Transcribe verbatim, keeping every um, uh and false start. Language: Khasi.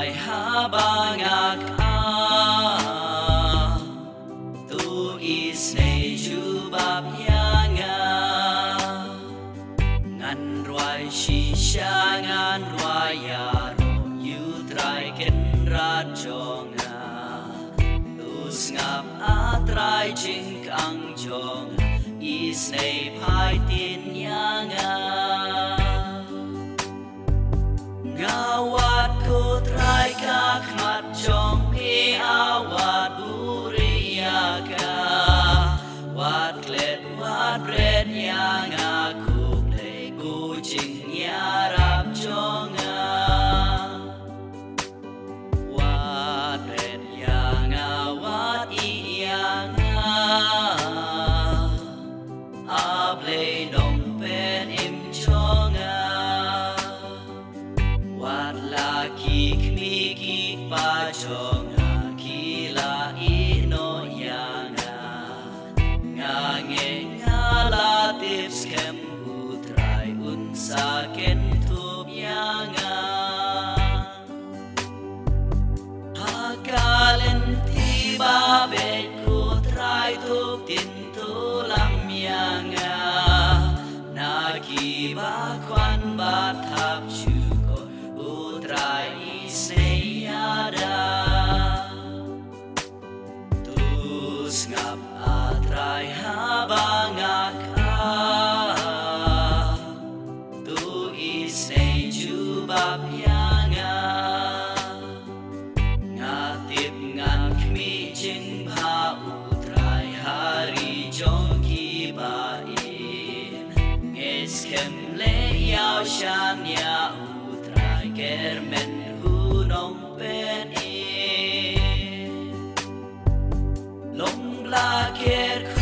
Haba nga kha, to isynei jubab ïa nga. Ngan rwai shisha, ngan rwai ïaroh ïa U Trai Kynrad jong nga. To sngap, A Trai, jingkhang jong nga, isynei phai tien ïa nga. Nga wad, ko Trai, ka khmat jong me, A, wat buhrieh ïa ka. Wat klet, wat bret ïa nga, ko Blei, ko jingïarap jong nga. Wat bret ïa nga, wat ïeit ïa nga, A Blei Nongpynim jong nga. Wat la ki kmie ki kpa jong nga ki la ïehnoh ïa nga. Nga ngeit, nga la tip skhem, U Trai un sa kynthup ïa nga. Ha ka lynti ba beit, ko Trai, to kynthup lam ïa nga. Na kiba kwah ban thap jukut, U Trai, isynei ïada. To sngap, A Trai, haba nga kha, to isynei jubab ïa nga. Nga tip ngan khmih jingbha, U Trai, ha ri jong kiba im. Ngeit skhem, leh ïaw shaniah, U Trai, kyrmen U Nongpynim. Long bla kyrkhu